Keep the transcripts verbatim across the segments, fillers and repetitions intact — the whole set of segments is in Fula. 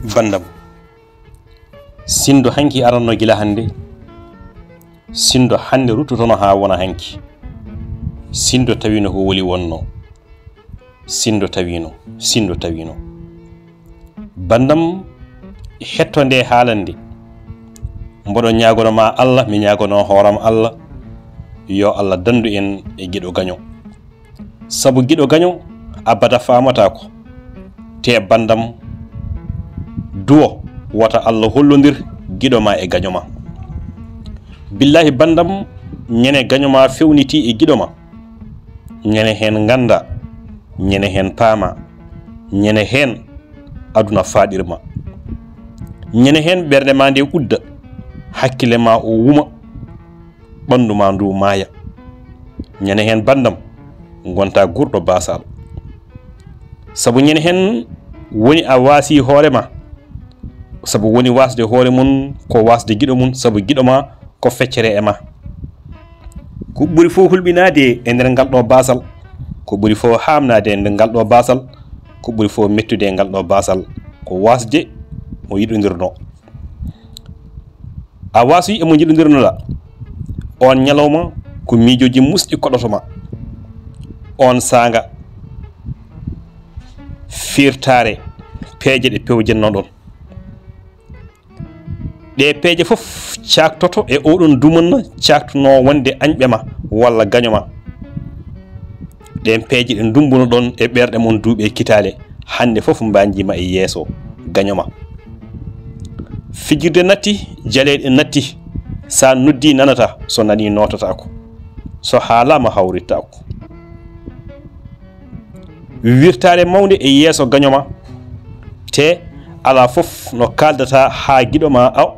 Bandam, sinndo hanki aranno gila hannde, sinndo hannde ruttotono haa wona hanki, sinndo tawino ko woli wonno, sinndo tawino, sinndo tawino. Bandam, hetto nde haalande, mboɗo ñaagono ma Allah, mi ñaagono hooram Allah, yo Allah danndu en e giɗo gaño. Sabu giɗo gaño abada faamataako. Te bandam, duwo wota Allah hollondir giɗo ma e gaño ma. Billahi bandam, ñande gaño ma fewniti e giɗo ma, ñande heen ngannda, ñande heen paama, ñande heen aduna faaɗirma. Ñande heen ɓernde ma nde udda, hakkille ma o wuma, ɓanndu ma ndu maaya. Ñande heen bandam, ngonta guurɗo baasal. Sabu ñande heen woni a waasi hoore ma. Sabu woni waasde hoore mum ko waasde giɗo mum, sabu giɗo ma ko feccere e ma. Ko ɓuri fof hulɓinaade e nder ngal ɗo baasal, ko ɓuri fof haamnaade e nder ngal ɗo baasal, ko ɓuri fof mettude e ngal ɗo baasal, ko waasde mo yiɗondirno. A waasi e mo njiɗondirnoɗa. On ñalawma ko miijooji musɗi koɗoto ma. On saanga, firtaare, peeje ɗe pewjennoɗon. Ɗe peeje fof caaktoto e oɗon dumunna caaktunoo wonde añɓe ma walla gaño ma. Ɗen peeje ɗe ndumbunoɗon e ɓerɗe mon duuɓi e kitaale, hannde fof mbanjima e yeeso gaño ma. Fijirde natti, jaleeɗe natti, sa noddi nanata, so nani nootataako, so haalama hawrittaako. Wirtaare mawnde e yeeso gaño ma, te alaa fof no kaaldata haa giɗo ma o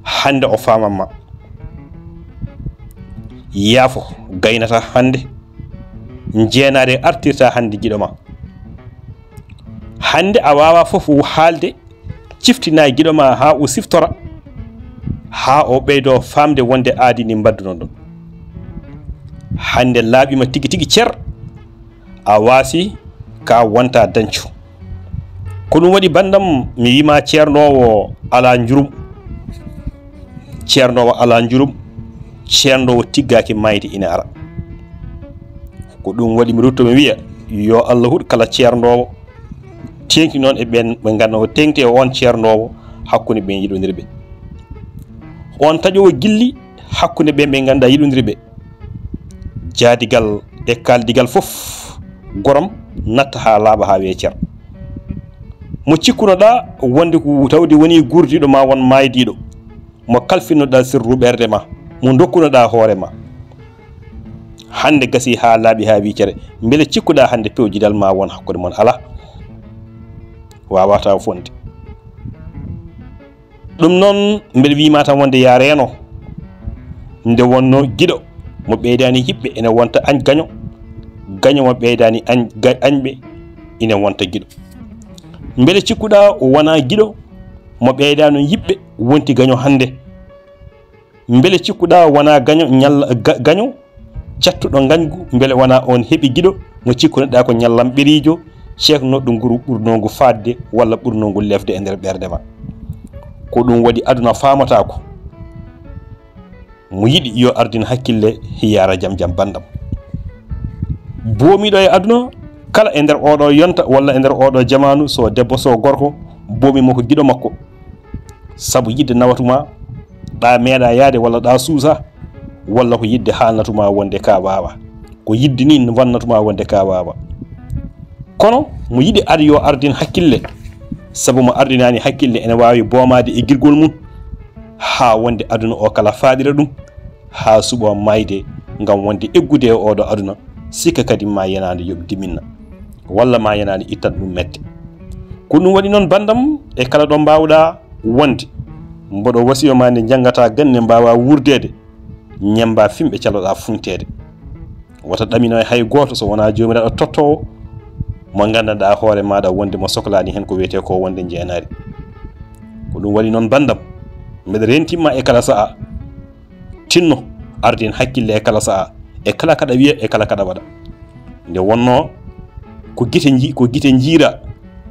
hannde o faamamma. Yaafo gaynata hannde, njeenaare artirta hannde giɗo ma. Hannde a waawa fof haalde, ciftina giɗo ma haa o siftora, haa o ɓeydo faamde wonde aadi ndi mbaddunoɗon. Hannde laaɓima tigi tigi cer, a waasi ka wonta dañcu. Ko ɗum waɗi bandam mi wima ceernoowo alaa njurum. Ceernoowo alaa njurum, ceernoowo tiggaaki maayde ina ara. Ko ɗum waɗi mi rutto mi wiya, yo Allah huɗ kala ceernoowo teeŋti noon e ɓeen ɓe ngannduɗaa o teeŋti e oon ceernoowo hakkunde ɓeen yiɗondirɓe. Oon taƴoowo gilli hakkunde ɓeen ɓe ngannduɗaa yiɗondirɓe. Jaadigal e kaaldigal fof gorom natta haa laaɓa haa weecer. Mo cikkunoɗaa wonde ko tawde woni guurdiiɗo ma won maaydiiɗo. Mo kalfinoɗaa sirru ɓernde ma, mo dokkunoɗaa hoore ma. Hannde gasi haa laaɓi haa wiicere, mbele cikkuɗaa hannde pewjidal ma won hakkunde mon? Alaa, waawata wonde. Ɗum noon, mbeɗa wiyma tan wonde ya reeno. Nde wonno giɗo mo ɓeydaani yiɓɓe ene wonta añ gaño, gaño mo ɓeydaani añ, ga-, añɓe ine wonta giɗo. Mbele cikkuɗaa wona giɗo mo ɓeydaano yiɓɓe wonti gaño hannde? Mbele cikkuɗaa wona gaño ñalla, ga-, gaño cattuɗo ngañgu, mbele wona on heɓi giɗo mo cikkunoɗaa ko ñallamɓeriijo, ceeknoɗo nguru ɓurnongu faadde walla ɓurnongu lefde e nder ɓernde ma? Ko ɗum waɗi aduna faamataako. Mo yiɗi yo ardin hakkille, yara jam jam bandam. Boomiɗo e aduna, kala e nder oɗo yonta walla e nder oɗo jamaanu, so debbo so gorko, boomi mo ko giɗo makko. Sabu yidde nawatuma, ɗa meeɗa yaade walla ɗa suusa, walla ko yidde haalnatuma wonde ka waawa. Ko yidde ni wannatuma wonde ka waawa. Kono mo yiɗi ar-, yo ardin hakkille, sabu mo ardinaani hakkille ene waawi boomaade e girgol mum, haa wonde aduna o kala faaɗira ɗum, haa suɓo maayde ngam wonde eggude e oɗo aduna, sikka kadi ma yenaande yoɓ diminna, walla ma yenaande ittan ɗum mette. Ko ɗum waɗi noon bandam e kala ɗo mbaawɗa wonde, mboɗo wasiyo ma nde njanngata gannde mbaawa wuurdeede, ñemmba fimɓe caloɗa funteede. Wota ɗamino e hay gooto so wonaa joomiraɗo tottoowo mo nganndanɗaa hoore maaɗa wonde mo soklaani heen ko wiyetee ko wonde njeenaari. Ko ɗum waɗi noon banndam, mbeɗa reentimma e kala sa'a. Tinno, ardin hakkille e kala sa'a, e kala kaɗa wiya, e kala kaɗa waɗa. Nde wonnoo ko gite nji-, ko gite njiira,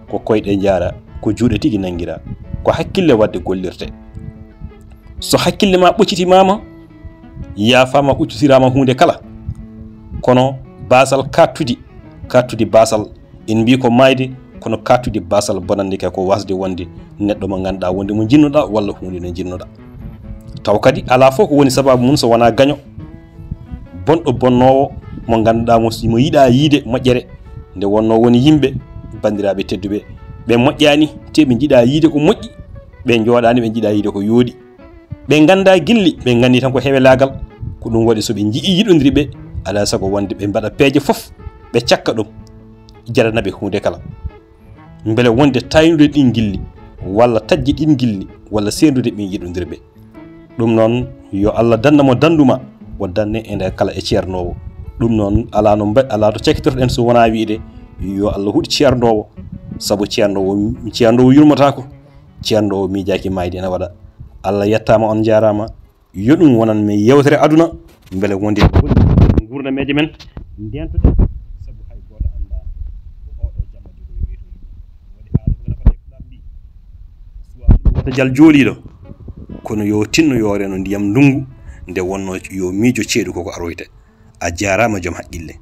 ko koyɗe njaara. Ko juuɗe tigi nanngiraa, ko hakkille waɗde gollirtee. So hakkille maa ɓoccitimaama, yaafaama, ɓoccitiraama huunde kala, kono baasal kaaɗtudi, kaaɗtudi baasal, en mbii ko maayde, kono kaaɗtudi baasal bonannde kay ko waasde wonde neɗɗo mo ngannduɗaa wonde mo njiɗnoɗaa walla huunde nde njiɗnoɗaa. Taw kadi alaa fof ko woni sabaabu mum so wonaa gaño, bonɗo bonnoowo mo ngannduɗaa mo, mo yiɗaa yiide moƴƴere. Nde wonnoo woni yimɓe, banndiraaɓe tedduɓe, ɓe moƴƴaani, te ɓe njiɗaa yiide ko moƴƴi, ɓe njooɗaani, ɓe njiɗaa yiide ko yooɗi. Ɓe nganndaa gilli, ɓe nganndi tan ko hewelaagal. Ko ɗum waɗi so ɓe njiɗii yiɗondiri ɓe, alaa sago wonde ɓe mbaɗa peeje fof, ɓe cakka ɗum, jarana ɓe huunde kala. Mbele wonde taaynude ɗin gilli, walla taƴde ɗin gilli, walla seerndude ɓe yiɗondiri ɓe. Ɗum noon, yo Allah dannda mo dannduma, o dannde e nde kala e ceernoowo. Ɗum noon, alaa no mba-, alaa to cakkitorɗen so wonaa wiide, yo Allah huɗ ceernoowo, sabu ceernoowo, ceernoowo yurmotaako, ceernoowo miijaaki maayde ene waɗa. Allah yettaama, on njaaraama. Yo ɗum wonan men yewtere aduna, mbele wonde nguurnameeje men ndeentoɗen, sabu hay gooto anndaa ko oɗo jamma jogoy wiyetoo. Waɗi haa ɗum nafa e plan B. Suwaa ɗum wota jal jooliiɗo, kono yo tinno yo reeno ndiyam ndunngu, nde wonnoo yo miijo ceeɗu koko aroyte. A jaaraama joom haqqille.